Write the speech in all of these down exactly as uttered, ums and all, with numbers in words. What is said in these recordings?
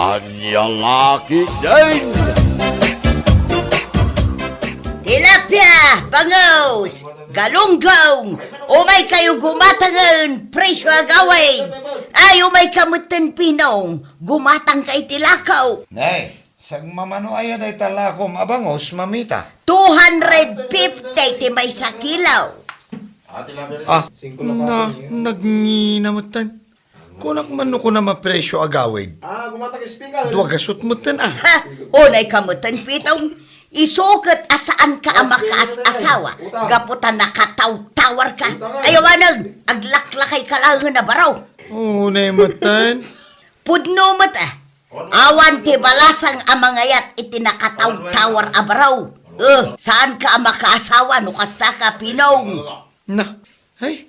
Ania la ketdin? Tilapia, bangus, galunggong, umay kayo gumatangen, presyo agawid. Ay, umay ka metten, Pinong, gumatang ka iti lako. Nay, sagmamano aya dayta lakom a bangus, mamita? Two hundred fifty ti maysa kilo. Ah, na, nagngina metten. Kunak man no kunam a presyo agawid. Ah, gumatang speaker. Dua gasut metten, ah. Ha? Unay ka metten, Pinong. Isu ket a saan ka a makaas-asawa gapu ta nakatawtawar ka. Ayaw anen, aglaklakay ka laengen a baro. Unay metten. Pudno met, ah. Awan ti balasang a mangayat iti nakatawtawar a baro. Eh, saan ka a makaasawa no kasta ka, Pinong. Na, ay,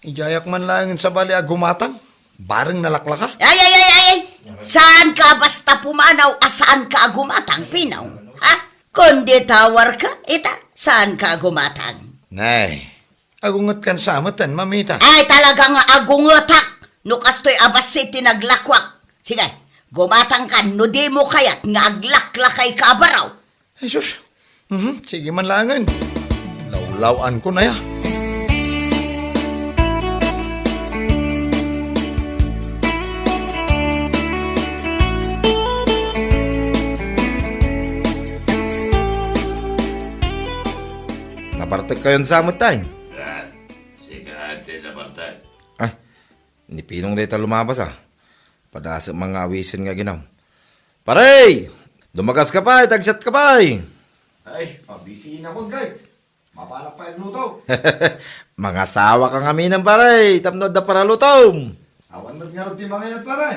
idiayak man laengen sabali a gumatang. Bareng nalaklaka. Ay, ay, ay, ay, ay! Saan ka basta pumanaw a saan ka a gumatang, Pinong? Ha? Kundi tawar ka, ita, saan ka a gumatang? Nay, agunget kan sa metten, mamita. Ay, talaga nga agungetak no kastoy a bassit ti naglakwak. Sige, gumatang ka no di mo kayat nga aglaklakay ka a baro. Jesus. Mhm, sige man laengen. Lawlaw-an ko na ya. Nabartek kayon sa met, tay? Ah, sika ti nabartek. Ah, ni Pinong dayta lumabas, ah. Padasem man nga awisen nga aginaw. Pare! Dumagas ka pay, tagsiat ka pay! Ay, pabisiinakon, guys. Mapalak pay agluto. Mangasawa ka ngamin, pare, tapno adda paralutom. Awan met ngarud ti mangayat, pare.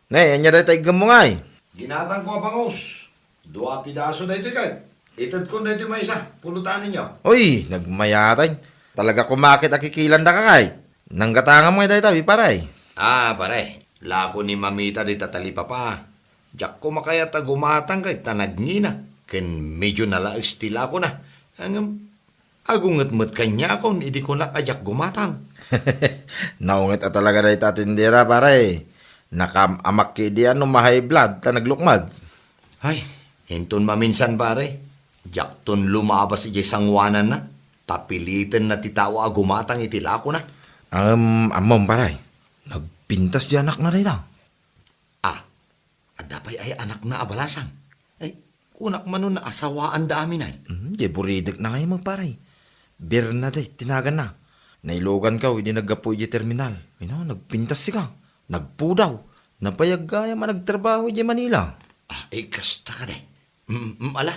Ne, ania dayta iggemmo ngay? Ginatangko a bangus. Dua a pidaso daytoy, kay. Itedkon daytoy maysa, pulutanenyo. Uy, nagmayatay. Talaga kumakit a kikilandaka, kay. Nanggatangam ngay dayta, pare. Ah, pare. Lako ni mamita dita talipapa. Diakko makayat a gumatang kay ta nagngina. Ken medio nalaes ti lakona. Ngem, agunget met kaniakon idi kunak a diak gumatang. Naunget a talaga dayta tindera, pare. Nakaam-amak idi a no ma-high blood ta naglukmag. Ay, inton maminsan, pare, diakton lumabas idiay sangoananna, ta pilitenna ti tao a gumatang iti lakona. Am-, ammom, pare, nagpintas di anakna dayta. Ah, adda pay ay anakna a balasang? Ay, kunak man no naasawaanda amin ay. Hmm, di buridek na ngay, pare. Bernadette ti naganna. Nailogan ka idi naggapu idiay terminal. Ay no, nagpintas sika. Nagpudaw. Nabayag gayam a nagtrabaho idiay Manila. Ah, eh, kasta kadi. Mm, mm, ala.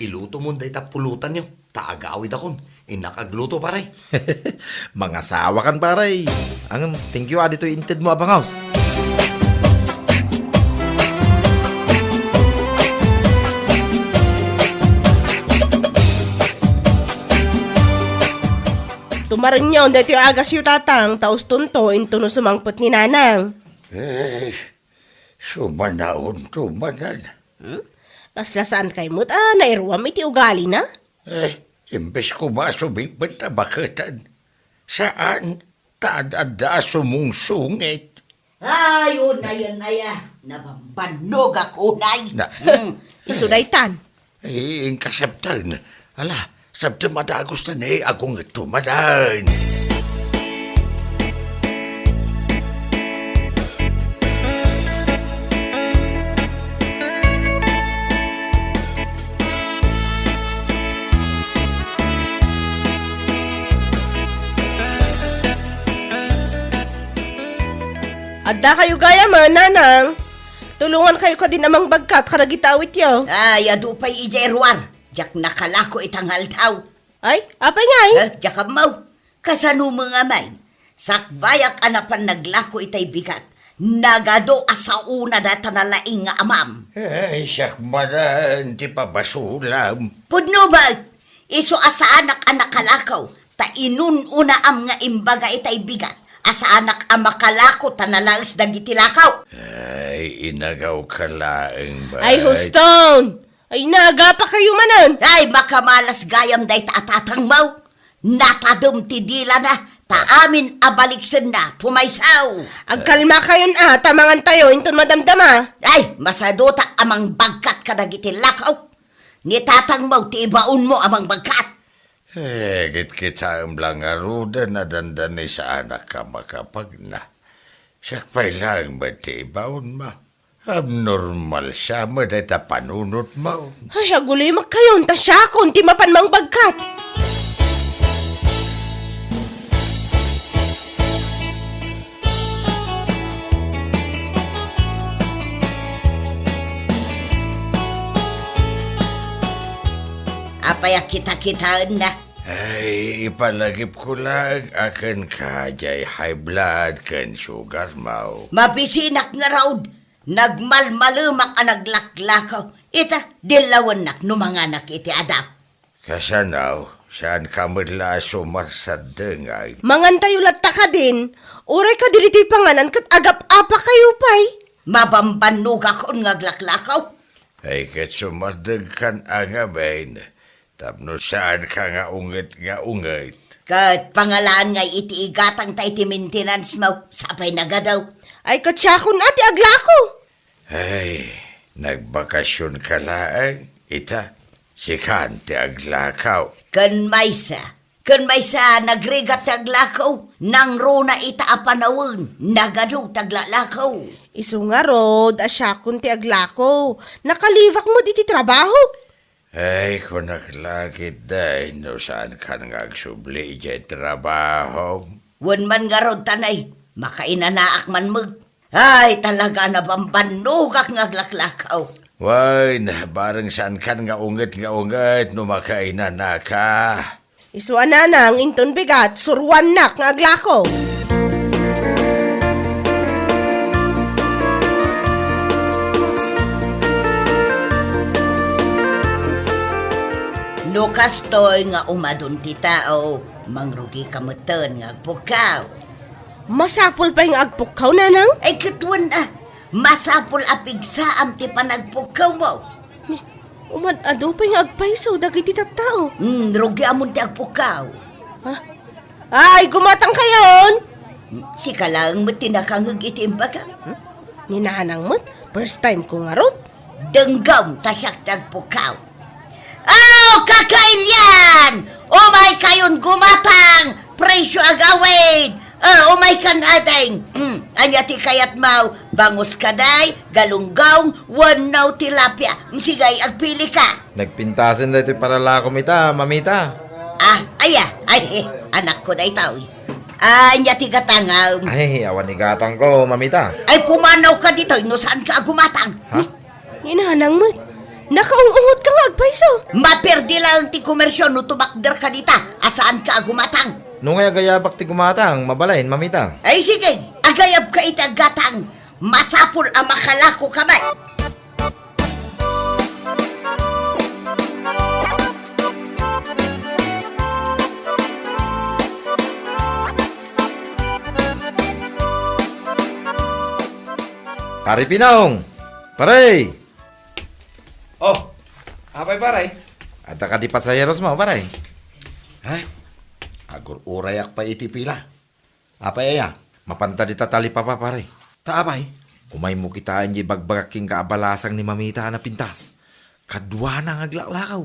Ilutomon dayta pulutanyo. Ta agawidakon. Innak agluto, pare. Mangasawa kan, pare. Ang, thank you, ah, ditoy inted mo a bangaws. Tumarenyon daytoy agasyo, tatang, ta ustonto intono sumangpet ni nanang. Eh, sumanaon, tumanan. Hmm? Kasla saan kay met a nairuam iti ugalina? Eh, imbes koma a sumingpet a baketan. Saan, ta ad-adda a sumungsungit. Ay, unay, unay, ah. Nabambannogak, unay. Na- Hmm. Isu daytan. Eh, inkasaptan. Ala, sabtem a dagus ta ne, agunget tumanan. Adda kayo gayam, nanang. Tulongan kayo kadin a mangbagkat kadagiti awityo. Ay, adu pay idiay ruar. Diak nakalako ita nga aldaw. Ay, apay ngay? Eh, diak ammo. Kasano met ngay? Sakbayak a napan naglako itay bigat. Nagadu a saona dayta nalaing nga amam. Ay, siak manen ti pabasolam. Pudno ba? Isu a saanak a nakalako, ta inun-unaam nga imbaga itay bigat a saanak a makalako ta nalaes dagiti lako. Ay, inagaw ka laeng, bay. Ay, huston! Ay, nagapa kayo manen! Ay, makamalas gayam dayta a tatangmo. Natadem ti dilana, Ta amin a baliksenna, pumaysaw. Agkalmakayon a, ta mangantayo inton madamdama. Ay, masadutak a mangbagkat kadagiti lakaw. Ni tatangmo ti ibaonmo a mangbagkat. Eh, kitkitaem la ngaruden a dandani saanak a makapagna. Siak pay laeng met ti ibaonmo. Abnormal sa met dayta panunotmo. Ay, agulimakkayon ta siakon ti mapan mangbagkat. Apay a kitakitaennak? Ay, ipalagipko laeng a kenka diay high blood ken sugarmo. Mabisinak ngarud. Nagmalmalemak a naglaklakaw. Ita, dillawennak no manganak iti adap. Kasano? Saanka met la a sumarsaddengay? Mangantayo latta kadin, uray kadi ditoy panganan ket agap-apakayo pay. Mabambannogakon nga aglaklakaw. Ay, ket sumardengkan a ngamin. Tapno saanka nga unget nga unget. Ket pangalaan ngay iti igatangta iti maintenance mo, sapay nagadaw. Ay, ket siakon a ti aglako. Ay, nagbakasionka laeng, ita, sikan ti aglakaw. Ken maysa, ken maysa, nagrigat ti aglako, nangruna ita a panawen, nagadaw ti aglakaw. Isu ngarud a siakon ti aglako, nakaliwak met iti trabaho. Ay, kunak la ketdi, no saankan nga agsubli idiay trabahom. Wen man ngarud, tanay, makainanaak man met. Ay, talaga, nabambannogak nga aglaklakaw. Wen, bareng saankan nga unget nga unget no makainanaka. Isu a nanang, inton bigat, suruannak nga aglako. No kastoy nga umadun ti tao, mangrugika metten nga agpukkaw. Masapul pay nga agpukkaw, nanang? Ay, ket wen a, masapul a pigsaam ti panagpukkawmo. Ni, umad-adu pay nga agpayso dagiti tattao. Hmm, rugiamon ti agpukkaw. Ha? Ay, gumatangkayon! Sika laeng met ti nakangngeg iti imbagam. Hmm? Ni nanang met, first time ko ngarud. Denggem ta siak ti agpukkaw. Oh, kakailian! Umaykayon gumatang! Presyo agawid! Oh, umaykan, ading! Hmm, ania ti kayatmo? Bangus kadi, galunggong, wenno tilapia? Hmm, sige, agpilika. Nagpintasen daytoy paralakom ita, mamita. Ah, aya, ay, eh, anakko daytoy. Ah, ania ti gatangam? Ay, awan igatangko, mamita. Ay, pumanawka ditoy no saanka a gumatang. Ha? Ni nanang met, nakaung-ungotka nga agpayso. Maperdi laeng ti komersio no tumakderka dita a saanka a gumatang. No ngay agayabak ti gumatang, mabalin, mamita. Ay, sige, agayabka iti aggatang. Masapul a makalakoka met. Pare Pinong! Pare! Oh, apay, pare? Adda kadi pasaheros mo, pare? Ay, agur-urayak pay iti pila. Apay aya? Mapanta dita talipapa, pare. Ta apay? Umaymo kitaen diay bagbagak kenka a balasang ni mamita a napintas. Kaduana nga aglaklakaw.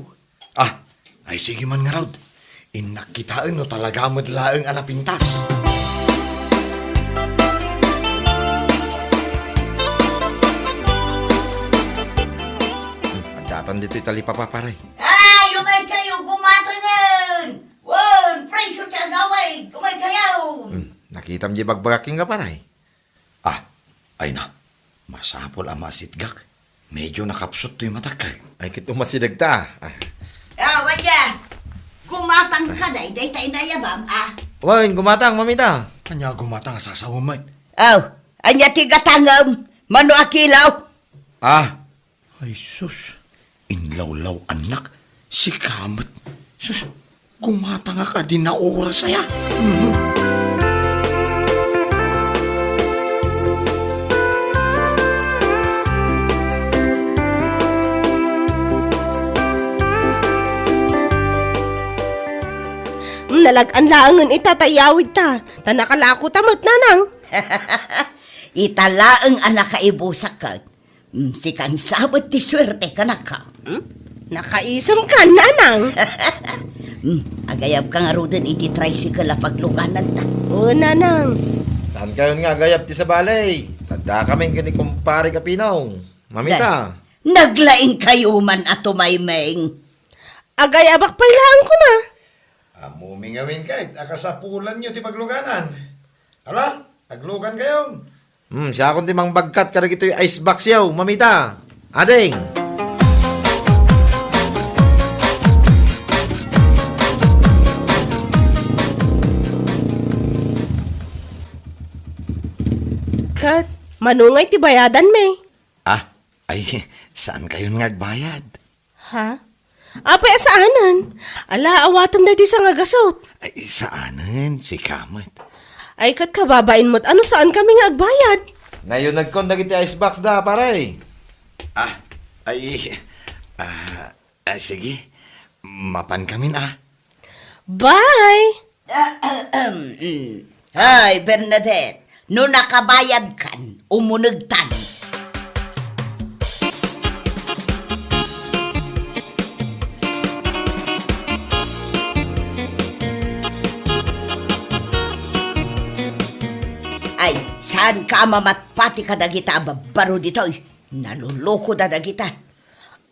Ah, ay, sige man ngarud. Innak kitaen no talaga met laeng a napintas. Hmm, addatan ditoy talipapa, pare. Ay, umaykayo, gumatangen! Wen, presyo ti agawid, umaykayo! Hmm, nakitam diay bagbagak kenka, pare? Ah, ay na. Masapul a maasitgak. Medyo nakapsut toy matak. Ay, ket umasidegta. Ah. Ah, wadya. Gumatang ka, day, day, tay nayabam, ah. Wen, gumatang, mamita. Ania gumatang a sasawem met? Aw, ania ti gatangem? Mano a kilo? Ah, ay, sus. Inlawlaw-annak, sika met. Sus, gumatangak a di naoras aya. Nalag-an laengen ita ta iyawidta, ta nakalakota met, nanang. Ita laeng a nakaibusak ket. Mm, sikan sa met ti suerte kanaka. Hmm? Nakaisemkan, nanang. Hmm, agayabka ngaruden iti tricycle a paglugananta. Oo, nanang. Saankayon nga agayab ti sabali? Addakamin ken ni kumpare Kapinong. Mamita. Naglaingkayo man a tumaymeng. Agayabak pay laeng koma. Ammom ngamin ket a kasapulanyo ti pagluganan. Ala, aglugankayon. Hmm, siakon ti mangbagkat kadagitoy ice box yaw, mamita. Ading! Ket, mano ngay ti bayadanmi? Ah, ay, saankayon nga agbayad? Ha? Apay a saanen? Ala, awatem daytoy sangagasut. Ay, saanen, sika met. Ay, ket kababain met, ano saankami nga agbayad? Nayunegkon dagiti ice box da, pare. Ah, ay, ah, ah, sige. Mapankamin, ah. Bye! Ahem. Mm. Hay, Bernadette, no nakabayadkan, umunegtan. Ay, saanka a mamatpati kadagita a babbaro ditoy? Nalulukoda dagita.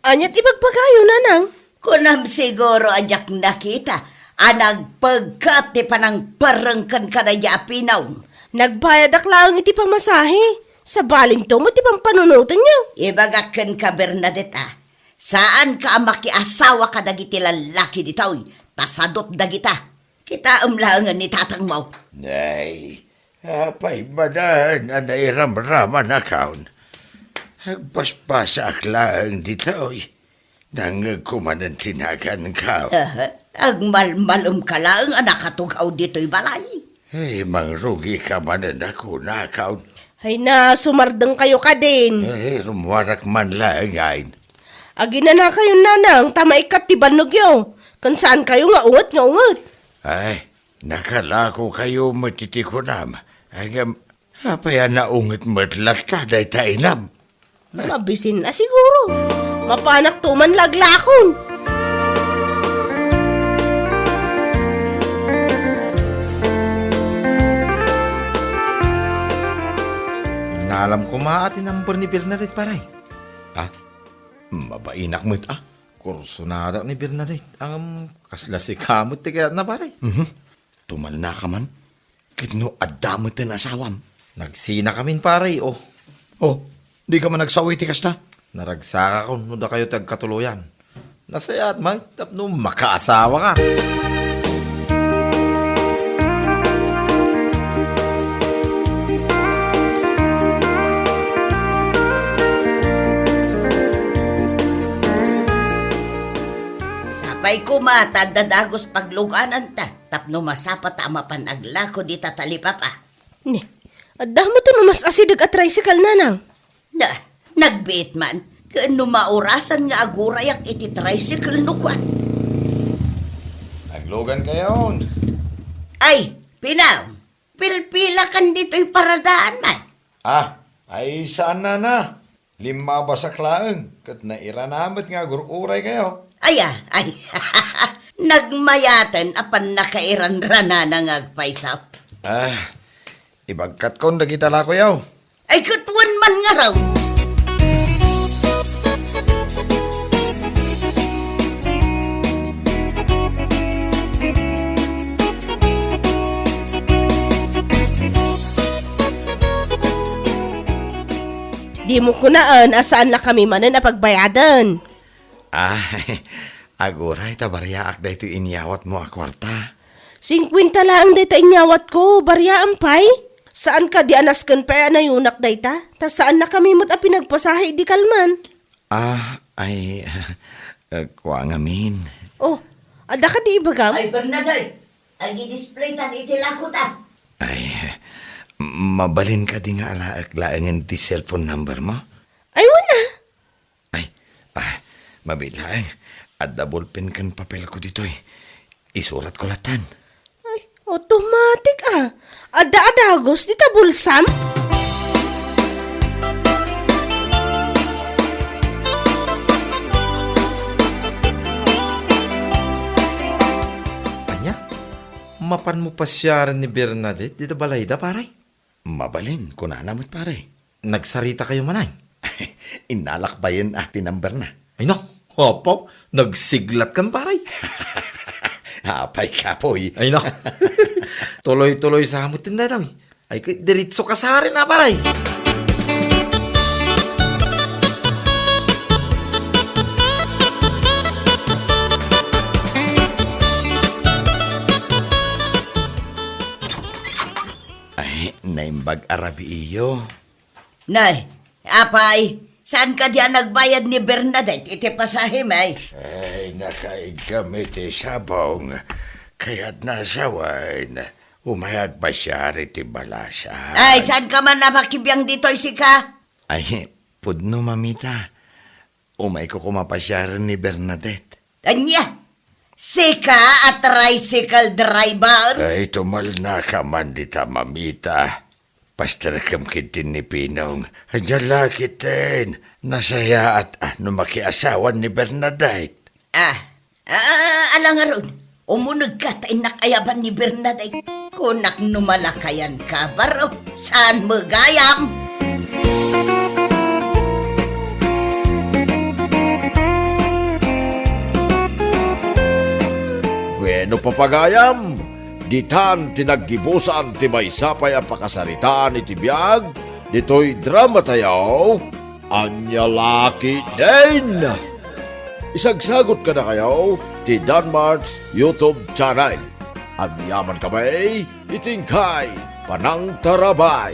Ania ti ibagbagayo, nanang? Kunam siguro a diak nakita a nagpegkat ti panangperreng ken kadaydi a Pinong. Nagbayadak laeng iti pamasahe. Sabalinto met ti pampanunotenyo. Ibagak kenka, Bernadette, a, saanka a makiasawa kadagiti lallaki ditoy, ta sadot dagita. Kitaem laengen ni tatangmo. Nay, apay manen a nairamramanakon? Agbasbasaak laeng ditoy. Nangngegko manen ti naganko. Agmalmalemka laeng a nakatugaw ditoy balay. Ay, mangrugika manen a kunakon. Ay na, sumardengkayo kadin. Ay, rummuarak man laeng, ay. Aginanakayon, nanang, ta maikkat ti bannogyo. Ken saankayo nga unget nga unget. Ay, nakalakokayo met iti kunam. Ay, ngem, apay a naunget met latta dayta inam? Mabisin a siguro. Mapanakto man laglakon. Inalam koma a ti number ni Bernadette, pare. Ah, mabainak met, ah. Kursonadak ni Bernadette. Ang kasla sika met ti kayatna, pare. Mhm. Tumalnaka man. Ket no adda met ti asawam? Nagsinakamin, pare, oh. Oh, dika man nagsao iti kasta? Naragsakakon no dakayo ti agkatuloyan. Nasayaat man tapno makaasawaka. Sapay koma ta adda dagus paglugananta tapno masapata a mapan aglako dita talipapa. Ni, adda met ti umas-asideg a tricycle, nanang? Na, nagbiit man. Ken no maurasan nga agurayak iti tricycle no kua. Naglugankayon. Ay, Pinang, pilpilakan ditoy paradaan man. Ah, ay saan, nana? Limmabasak laeng, ket nairana met nga agur-uraykayo. Aya, ay, nagmayaten a pannakairanranana nga agpayso. Ah, ibagkatkon dagita lakoyo. Ay, ket wen man ngarud. Dimo kunaen a saannakami manen a pagbayaden. Ah, aguray ta bariaak daytoy inyawatmo a kuarta. Singkuenta laeng dayta inyawatko, bariaam pay? Saan kadi a nasken pay a nayunak dayta? Ta saannakami met a pinagpasahe idi kalman. Ah, ay, eh, kua ngamin. Oh, adda kadi ibagam? Ay, Bernadette, agidisplay tan iti lakota. Ay, mabalin kadi nga alaek laengen ti cellphone number mo? Ay, wen a. Ay, ah, mabiit laeng. Adda bolpen ken papelko ditoy. Isuratko lattan. Automatic a. Adda a dagus dita bulsam? Ania? Mapanmo pasiaren ni Bernadette dita balayda, pare? Mabalin, kunana met, pare. Nagsaritakayo manen? Innalak bayen a ti numberna. Ay no, apo, nagsiglatkan, pare. Apay, kapoy. Ay no. Tuloy-tuloy sa met ti dayta. Ay, kay diretso kasaren a, pare. Ay, naimbag a rabiiyo. Nay, apay, saan kadi a nagbayad ni Bernadette iti pasahem, ay? Ay, nakaigkam iti sabong. Kayatna a sawen, umay agpasiar iti balasang. Ay, saanka man a makibiang ditoy, sika? Ay, pudno, mamita. Umayko koma pasiaren ni Bernadette. Ania? Sika a tricycle driver? Ay, tumalnaka man dita, mamita. Pasterkem ketdi ni Pinong. Ania la ketdin, nasayaat a no makiasawan ni Bernadette. Ah, ah, ala ngarud. Umunegka ta innak ayaban ni Bernadette. Kunak no malakayanka, baro. Saan mo gayam? Bueno, papagayam, ditan ti naggibusan ti maysa pay a pakasaritaan iti biag ditoy dramatayo, Ania la ketdin. Isagsagot kadakayo ti Danmart's YouTube channel. Agyaman kami iti inkay panangtarabay.